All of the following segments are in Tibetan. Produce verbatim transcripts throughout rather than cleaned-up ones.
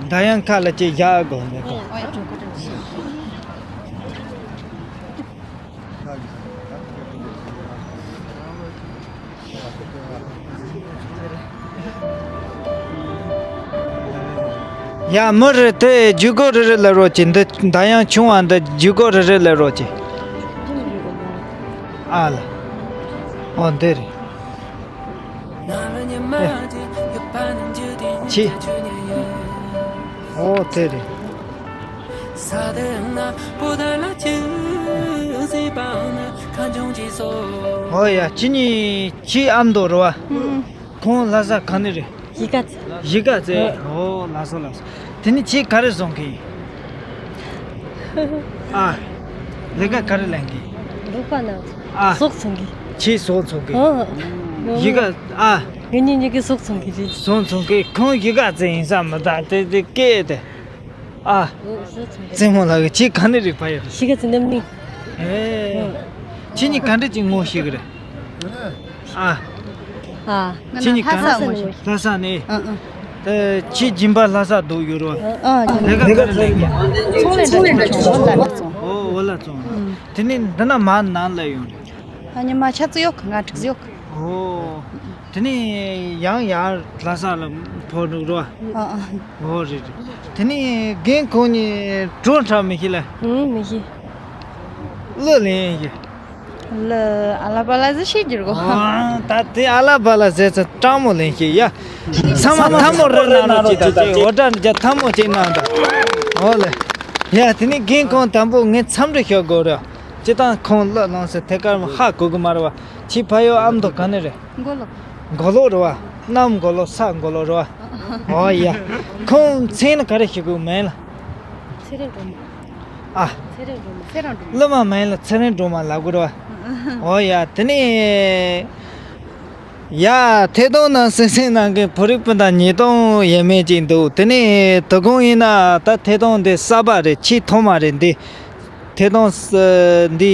མདའ་ཡང་ཁ་ལ་ཅིག་བཞག་དགོས་མེད་གོ། ཡ་མི་རེ་དེ་རྒྱུག་སྒོ་རེ་རེ་ལ་རོགས་ཀྱི། འདི་མདའ་ཡང་ཆུང་བ་འདི་རྒྱུག་སྒོ་རེ་རེ་ལ་རོགས་ཀྱི། ཨ་ལ། ཨོ་འདི་རེད། ཆི། ཨོ་དེ་རེད། ཨོ་ཡ། ཁྱེད་གཉིས་ཁྱེད་ཨ་མདོ་རེད་བ། ཁོང་ལྷ་ས་ག་ནས་རེད། གཞིས་ཀ་རྩེ། གཞིས་ཀ་རྩེ། ཨོ་ལགས་སོ་ལགས་སོ། དེ་ནས་ཁྱེད་ག་རེ་བཟོ་མཁན་ཡིན། ཨ། ལས་ཀ་ག་རེ་ལས་མཁན་ཡིན། རོགས་པ་ན། ཨ། ཟོག་འཚོ་མཁན། ཁྱེད་ཟོག་འཚོ་མཁན། ཨོ། གཞིས་ཀ། ཨ། ངེད་གཉིས་གཉིས་ཀའི་ཟོག་འཚོ་མཁན་རེད། ཟོག་འཚོ་མཁན། ཁོང་གཞིས་ཀ་རྩེ་ཡིན་ས་མི་གདའ་དེ་དེ་སྐད་དེ། ཨ། རྩེད་མོ་ལགས་ཀྱི་ཁྱེད་ག་ནས་རེད་ཕ་ཡུལ། གཞིས་ཀ་རྩེ་རྣམ་གླིང་། ཨེ། ཁྱེད་གཉིས་ག་འདྲ་ཅིག་ངོ་ཤེས་ཀྱི་རེད། ཨ། ཨ། ཁྱེད་གཉིས་ག་ནས། ལྷ་ས་ངོ་ཤེས། ལྷ་ས་ནས། ཨ་ཨ། ད་ཁྱེད་སྦྱིན་པ་ལྷ་ས་འདུག་ཡོད་རོ། ཨ། ལས་ཀ་ག་རེ་ལས་ཀྱི། ཚོང་ལས་འདྲ་ཅིག་བྱུང་། འོ་ལ་བཙོང་། འོ་ལ་བཙོང་། དེ་ནས་འདི་ན་མ་ནང་ལ་ཡོང་རེད། ཨ་ཉི་མ་ཆ་ཙི་ཡོད་གི། ང་དྲུག་ཙི་ཡོད་གི། ཨོ། དེ་ནས་ཡང་ཡང་ལྷ་ས་ལ་འཕོ་འགྲོ་རོ། ཨ་ཨ། ཨོ་རེད་རེད། དེ་ནས་རྒན་ཁོང་གཉིས་བྲོ་འཁྲབ་མི་ཤེས་ལ། ཨུམ་མི་ཤེས། གླུ་ལེན་ཤེས། གླུ་ཨ་ལ་པ་ལ་ཟི་ཤེས་རྒྱུ་རེད་གོ། ཨ་ད་དེ་ཨ་ལ་པ་ལ་ཟེར་ཚེ་སྤྲང་མོ་ལེན་ཤེས་ཡ། ཚང་མ་ཐལ་མོ་རེ་གནང་རོགས་གྱིས། ད་ཅིག་འོ་ད་ཅིག་ཐལ་མོ་ཅིག་གནང་དང་། ཨོ་ལེ། ཡ་དེ་ནས་རྒན་ཁོང་དང་པོ་ངས་འཚམས་འདྲི་ཞུ་དགོས་རེད། སྤྱིར་བཏང་ཁོང་གླུ་བླངས་ཟེར་ཐད་ཀར་ཧ་གོ་གི་མ་རེད་བ། ཁྱེད་ཕ་ཡུལ་ཨ་མདོ་ག་ནས་རེད། མགོ་ལོག་མགོ་ལོག་རེད་བ། གནམ་མགོ་ལོག་ས་མགོ་ལོག་རེད་བ། ཨོ་ཡ། ཁོང་མཚན་ལ་ག་རེ་ཞུ་དགོས་མིང་ལ། ཚེ་རིང་སྒྲོལ་མ། ཨ། ཚེ་རིང་སྒྲོལ་མ། ཚེ་རིང་སྒྲོལ་མ། གླུ་མ་མིང་ལ་ཚེ་རིང་སྒྲོལ་མ་ལབ་དགོས་རེད་བ། ཨོ་ཡ་དེ་ནས། ཡ་ཐད་གཏོང་ནང་གསན་གཟིགས་གནང་མཁན་བོད་རིགས་སྤུན་ཟླ་ཉིས་སྟོང་ཡས་མས་ཅིག་འདུག་དེ་ནས་དོ་དགོང་ཡིན་ན་ད་ཐད་གཏོང་འདི་གསར་པ་རེད། ཆེས་ཐོག་མ་རེད་འདི། ཐད་གཏོང་ས་འདི་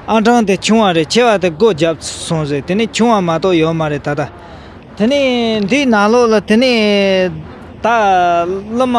ཨང་གྲངས་དེ་ཆུང་བ་རེད། ཆེ་བ་དེ་སྒོ་བརྒྱབ་སོང་ཟེར། དེ་ནས་ཆུང་བ་མ་གཏོགས་ཡོད་མ་རེད་ད་ལྟ། དེ་ནས་འདིའི་ནང་ལོགས་ལ་དེ་ནས་ད་གླུ་མ་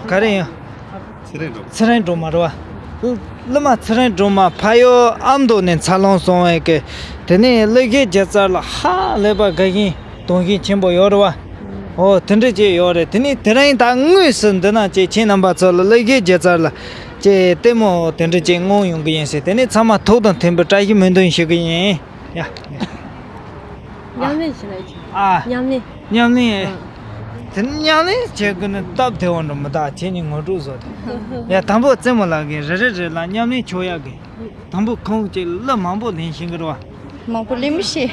ག་རེ་ཡིན། ཚེ་རིང་སྒྲོལ་མ། ཚེ་རིང་སྒྲོལ་མ་རེད་བ། གླུ་མ་ཚེ་རིང་སྒྲོལ་མ་ཕ་ཡུལ་ཨ་མདོ་ནས་འཚར་ལོངས་སོང་བའི་གི། དེ་ནས་གླུ་གཞས་སྒྱུ་རྩལ་ལ་ཧ་ལས་པ་དགའ་ཞེན་དུང་ཞེན་ཆེན་པོ་ཡོད་རེད་བ། ཨོ་དེ་འདྲ་ཅིག་ཡོད་རེད། དེ་ནས་དེ་རིང་ད་དངོས་སུ་འདི་ན་ཅིག་ཁྱེད་རྣམ་པ་ཚོ་ལ་གླུ་གཞས་སྒྱུ་རྩལ་ལ་ཅིག་ལྟད་མོ་དེ་འདྲ་ཅིག་མངོན་ཡོང་གི་ཡིན་ཟེར། དེ་ནས་ཚང་མ་ཐུགས་དང་མཐུན་པའི་བཀྲ་ཤིས་སྨོན་འདུན་ཞུ་གི་ཡིན། ཡ། མཉམ་ལེན་བྱེད་ན་ཡིན། ཨ། མཉམ་ལེན། མཉམ་ལེན། ཨ། དེ་ནི་མཉམ་ལེན་བྱེད་དགོས་ནི་སྟབས་བདེ་བོ་འགྲོ་མི་གདའ། ཁྱེད་གཉིས་ངོ་སྤྲོད་བཟོ་དེ། ཡ་དང་པོ་རྩེད་མོ་ལགས་ཀྱིས་རེ་རེ་རེ་ལ་མཉམ་ལེན་ཆོག་ཡག་གི། དང་པོ་ཁོང་གིས་གླུ་མང་པོ་ལེན་ཤེས་ཀྱི་རེད་བ། མང་པོ་ལེན་མི་ཤེས།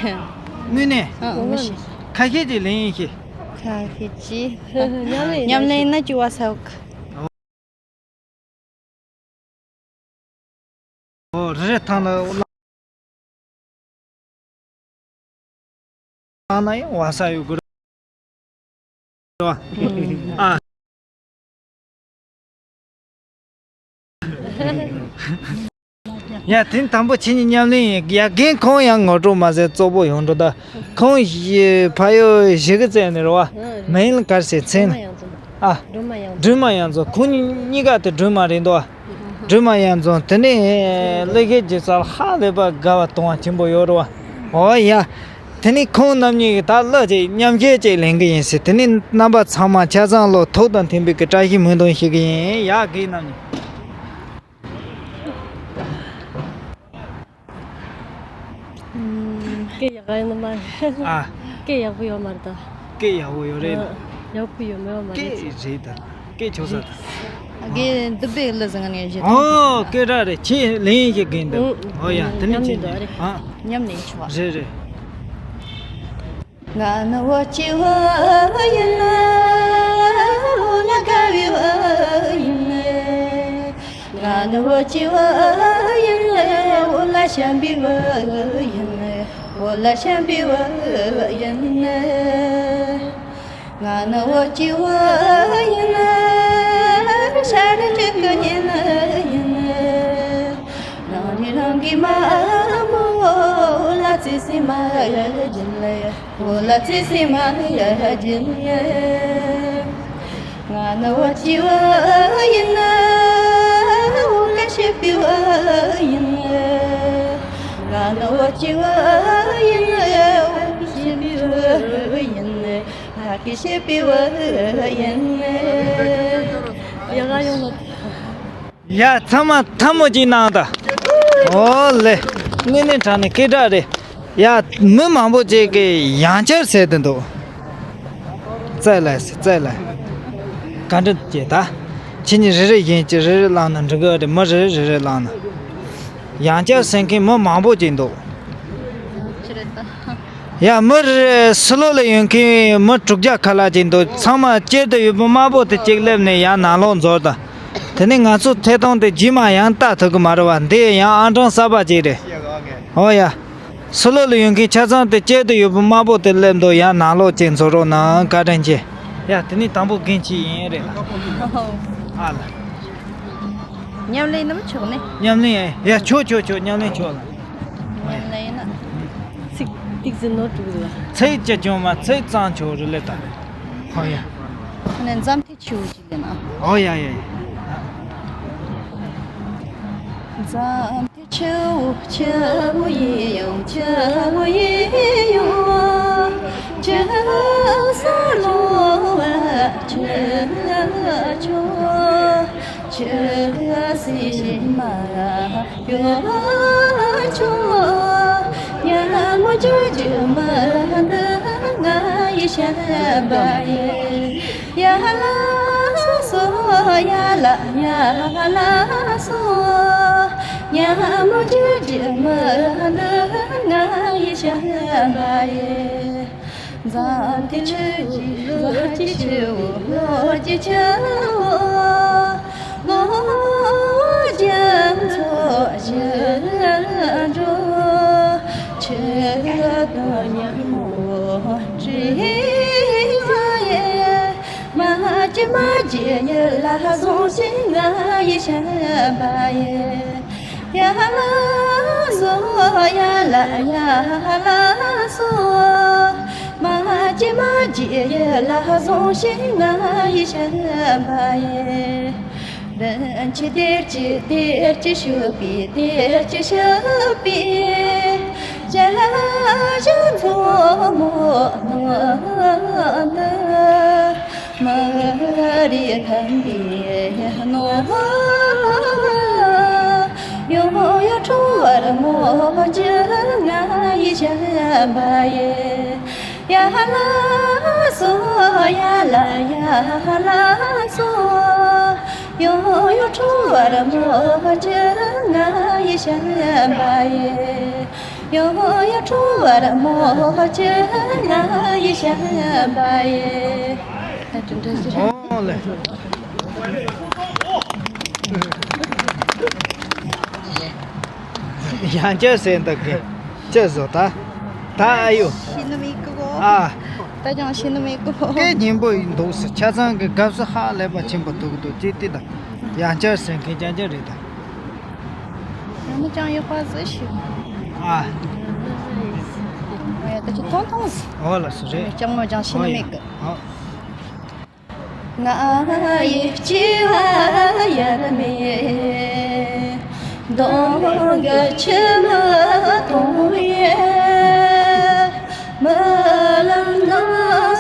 དངོས་གནས། ཨ་མི་ཤེས། ཁ་ཤས་ཅིག་ལེན་ཤེས། ཁ་ཤས་ཅིག་མཉམ་ལེན། མཉམ་ལེན་ན་ཅི་བ་ས་འོག་ཨོ་རེ་རེ་ཐང་ལ་བླངས་ན་ཡང་བ་ས་ཡོད་དགོས་རེད་བ། ཨ། ཡ་དེ་དང་པོ་ཁྱེད་གཉིས་མཉམ་ལེན་ཡིན། ཡ་རྒན་ཁོང་ཡང་ངོ་སྤྲོད་མ་ཟད་གཙོ་བོ་ཡོང་འགྲོ་ད། ཁོང་ཕ་ཡུལ་གཞིས་ཀ་རྩེ་ནས་རེད་བ། མིང་ལ་ག་རེ་ཟེར་མཚན། ཨ། སྒྲོལ་མ་གཡང་འཛོམས། ཁོང་གཉིས་ཀ་དེ་སྒྲོལ་མ་རེད་འདུག་བ། སྒྲོལ་མ་གཡང་འཛོམས། དེ་ནས་གླུ་གཞས་སྒྱུ་རྩལ་ཧ་ལས་པ་དགའ་བ་དུང་བ་ཆེན་པོ་ཡོད་རེད་བ། ཨོ་ཡ། དེ་ནས་ཁོང་རྣམ་གཉིས་ཀྱིས་ད་གླུ་ཅིག་མཉམ་གཞས་ཅིག་ལེན་གི་ཡིན་ཟེར། དེ་ནས་རྣམ་པ་ཚང་མ་ཆ་ཚང་ལོ་ཐུགས་དང་མཐུན་པའི་གི་བཀྲ་ཤིས་སྨོན་འདུན་ཞུ་གི་ཡིན། ཡ་རྒན་རྣམ་གཉིས། སྐད་ཡག་ཡིན་ནི་མ་རེད། ཨ། སྐད་ཡག་པོ་ཡོད་མ་རེད་ད། སྐད་ཡག་པོ་ཡོད་རེད། ཨ། ཡག་པོ་ཡོད་མེད་མ་རེད། སྐད་རེད་ད། སྐད་ཆོག་ས་ད། ཨ་གེ་འདི་པའི་ལ་ཟང་ངེ་བཞེས། ཨོ་སྐད་ར་རེད། ཁྱེད་ལེན་ཤེས་མཁན་འདུག་ཨོ་ཡ་དེ་ནི་ཁྱེད་ནི། ཨ། མཉམ་ནས་ཆོག་རེད་རེད། ཚེ་སྲིད་མ་ཡ་སྦྱིན་ལ་ཡ། འོ་ལ་ཚེ་སྲིད་མ་ཡ་སྦྱིན་ལ་ཡ། ང་ནི་བ་ཅི་བ་ཡིན་ན། འོ་ལ་ཤེས་པའི་བ་ཡིན་ན། ང་ནི་བ་ཅི་བ་ཡིན་ན། འོ་ཤེས་པའི་བ་ཡིན་ན། ཧ་གི་ཤེས་པའི་བ་ཡིན་ན། ཡ་ག་ཡོང་ལ། ཡ། ཚང་མ་ཐལ་མོ་གཅིག་གནང་དང་། ཨོ་ལེ། དངོས་གནས་དྲང་གནས་སྐད་གྲགས་རེད། ཡ། མི་མང་པོ་ཅིག་གིས་ཡང་བསྐྱར་ཟེར་དུ་འདུག། བཙལ་ལ་ཟེར། བཙལ་ལ། བཀའ་དྲིན་ཆེ་ད། ཁྱེད་གཉིས་རེ་རེ་བཞིན་གྱིས་རེ་རེ་བླངས་ན་འགྲིག་གི་རེད། མི་རེ་རེ་རེ་རེ་བླངས་ན། ཡང་བསྐྱར་ཟེར་མཁན་མི་མང་པོ་ཅིག་འདུག། ཡ། མི་རེ་རེ་ཕྱི་ལོགས་ལ་ཡོད་མཁན་མི་དྲུག་བརྒྱ་ཁ་ལྷག་ཅིག་འདུག། ཚང་མ་དཀྱིལ་དུ་ཡོད་པའི་དམར་པོ་དེ་གཅིག་སླེབས་ནས་ཡང་ནང་ལོགས་འཛུལ་དང་། དེ་ནས་ང་ཚོ་ཐད་གཏོང་དེ་རྗེས་མ་ཡང་ལྟ་ཐུབ་ཀྱི་མ་རེད་བ། འདི་ཡང་ཨང་གྲངས་གསར་པ་ཅིག་རེད། ཨོ་ཡ། ཕྱི་ལོགས་ལ་ཡོད་མཁན་ཆ་ཚང་དེ་དཀྱིལ་དུ་ཡོད་པའི་དམར་པོ་དེ་སླེབས་འདུག། ཡང་ནང་ལོགས་ཅིག་འཛུལ་རོགས་གནང་། བཀའ་དྲིན་ཆེ། ཡ། དེ་ནས་དང་པོ་རྒན་ཁྱེད་ཡིན་རེད་ལ། ཨ་ལ། ཉམས་ལེན་ནམ་ཆོག་ནི། ཉམས་ལེན་ཡ། ཡ། ཆོག་ཆོག་ཆོག། ཉམས་ལེན་ཆོག་ལ། ཉམས་ལེན་ན། ཚིག་ཏིག་ཙི་ནོར་འགྲོ་གི་འདུག། ཚིག་ཅི་བྱུང་མ་ཚིག་གཙང་ཆོག་རེད་ལེ་ད། ཧོ་ཡ། ཁ་ནས་འཛམ་ཐེ་ཆུ་བོ་ཅིག་ལེན་ཨ། ཨོ་ཡ་ཡ་ཡ། འཛམ་ཐེ་ཆུ་བོ་ཆུ་བོ་ཡིན་ཡང་ཆུ་བོ་ཡིན་ཡང་། ཆུ་ས་ལོ་བ་ཆུ་ཆུ། ཆུ་སྲིད་ཞིང་མ་ཡོ་ཆུ། ཉ་མོ་ཇུ་ཇུ་མ་འདི་ང་ཡི་ཞབས་པ་ཡིན། ཡ་ལ་སོ་ཡ་ལ་ཡ་ལ་སོ། ཉ་མོ་ཇུ་ཇུ་མ་འདི་ང་ཡི་ཞབས་པ་ཡིན། འཛམ་ཐེ་ཆུ་བོ་ལོ་ཀྱི་ཆུ་བོ། ལོ་ཀྱི་ཆུ་བོ། ལོ་རྒྱ་མཚོ་བཞི་འགྲོ། ཆུ་དང་ཉ་མོ་བྲལ་བ་ཡི། མ་སྐྱེས་མ་སྐྱེས་ཡུལ་ལ་བཟུང་ཞིག་ང་ཡི་ཞབས་པ་ཡི། ཡ་ལ་སོ་ཡ་ལ་ཡ་ལ་སོ། མ་སྐྱེས་མ་སྐྱེས་ཡུལ་ལ་བཟུང་ཞིག་ང་ཡི་ཞབས་པ་ཡི། དེར་གྱི་དེར་གྱི་དེར་གྱི་ཤུག་པའི་དེར་གྱི་ཤུག་པའི། བྱ་བྱ་མཚོ་མོ་ནོར་འདི། མ་རི་ཐན་པའི་ནོ། ཡོ་ཡོ་ཁྲོ་བར་མོ་ཅི་ང་ཡི་ཞབས་པ་ཡི། ཡ་ལ་སོ་ཡ་ལ་ཡ་ལ་སོ། ཡོ་ཡོ་ཁྲོ་བར་མོ་ཅི་ང་ཡི་ཞབས་པ་ཡི། ཡོ་ཡོ་ཁྲོ་བར་མོ་ཅི་ང་ཡི་ཞབས་པ་ཡི། ཨོ་ལེ། ཡང་བསྐྱར་ཟེར་འདུག་གི། ཅི་བཟོ་ད། ད་ཨ་ཡོ། ཤི་ནི་མེད་གི་གོ། ཨ། ད་ཀྱང་ཤི་ནི་མེད་གི་གོ། སྐད་སྙན་པོ་ཡིན་འདུག་ཟེར། ཆ་ཚང་གི་དགའ་བསུ་ཧ་ལས་པ་ཆེན་པོ་འདུག་གི་འདུག་ཅེས་དེ་དང་། ཡང་བསྐྱར་ཟེར་མཁན་རྐྱང་རྐྱང་རེད་ད། ཡང་ན་ཅང་ཡོད་པ་ཟེར་ཞུ། ཨ། ཨ་ཡ་ད་ཅི་ཐོང་ཐོང་ཟེར། ཨོ་ལགས་སོ་རེད། ཅང་མོ་ཅང་ཤི་ནི་མེད་གི། ཨོ། ང་ཡི་སྐྱེ་བ་ཡར་མེད། གདོང་གི་མཆི་མ་གཏོང་བའི། རྨི་ལམ་ནང་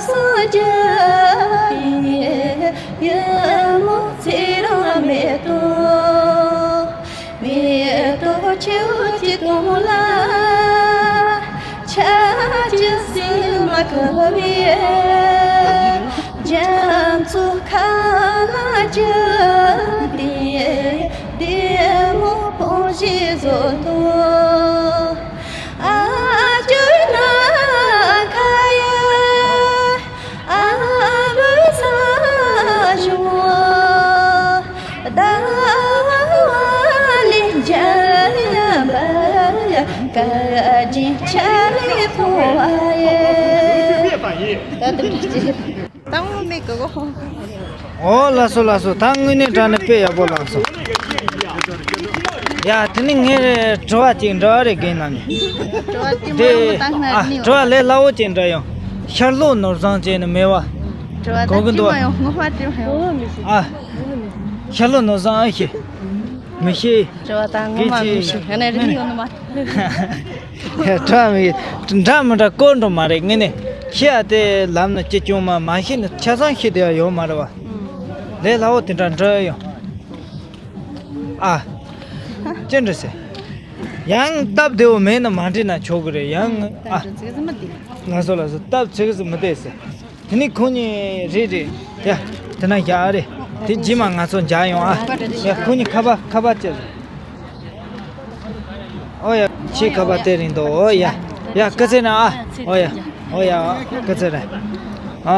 སོ་བརྒྱབ་པའི་ཡུ་མོ་ཚེ་རིང་མེ་ཏོག་མེ་ཏོག་ཁྱེའུ་གཅིག་གདོང་ལ། ཆ་གཅིག་སེམས་མ་ཁུག་པའི། རྒྱ་མཚོ་ཁ་ལ་བརྒྱབ་སྟེ། བདེ་མོ་ཕོ་བཞིན་བཟོ་དོ། ཨ་ཅོ་ན་ཁ་ཡ། ཨ་བུ་ས་ཞོ། ཟླ་བ་ལས་འཇར་བ། སྐར་རྗེས་ཆ་ལས་ཕོ་བ་ཡི། ད་དུང་ཅི། ད་ངོ་མེད་གི་གོ། ཨོ་ལགས་སོ་ལགས་སོ། ད་དངོས་གནས་དྲང་གནས་དཔེ་ཡག་པོ་བླངས་སོང་། ཡ། དེ་ནི་ངས་དྲི་བ་གཅིག་འདྲི་བ་རེ་རྒན་རྣམས་ནས། དྲི་བ་དེ་དེ་མ་ཡོང་ད་ང་ཨ་ནི་དྲི་བ་ལས་སླ་བོ་གཅིག་འདྲི་ཡོང་། ཤར་ལྷོ་ནོར་བཟང་བཅས་ནི་མེད་པ། དྲི་བ་གོ་གི་ད་འདུག་ཅི་མ་ཡོང་ངོ་མ་དྲི་མ་ཡོང་། ཨ། ཤར་ལྷོ་ནོར་བཟང་ཨེ་ཤེས། མི་ཤེས། དྲི་བ་ད་ངོ་མ་མི་ཤེས། ང་ནས་རིག་ཡོང་ནི་མ། དྲི་བ་མི་འདྲ་མི་འདྲ་བཀོད་འགྲོ་མ་རེད། ངས་ནི་ཤེས་ཡ་དེ་ལམ་ནི་ཅི་བྱུང་མ་མ་ཤེས་ནི་ཆ་ཚང་ཤེས་བསྡད་ཡ་ཡོད་མ་རེད་བ། ལས་སླ་བོ་དེ་འདྲ་འདྲི་ཡོང་། ཨ། ཅི་འདྲ་ཟེར། ཡང་སྟབས་བདེ་བོ་མེད་ན་མ་འདྲི་ན་ཆོག་གི་རེད་ཡང་། ཨ། ལགས་སོ་ལགས་སོ། སྟབས་ཚིག་ཟིག་མི་བདེ་ཟེར། དེ་ནི་ཁོང་གཉིས་རེད་རེད། ཡ། དེ་ན་ཡ་རེད། དེ་རྗེས་མ་ང་ཚོ་མཇལ་ཡོང་ཨ། ཡ། ཁོང་གཉིས་ཁ་པར་ཁ་པར་བཅར། ཨོ་ཡ། ཁྱེད་ཁ་པར་སྟེར་རིང་འདུག་ཨོ་ཡ། ཡ། སྐུ་ཚེ་ན་ཨ། ཨོ་ཡ། ཨོ་ཡ། སྐུ་ཚེ་རེད། ཨ།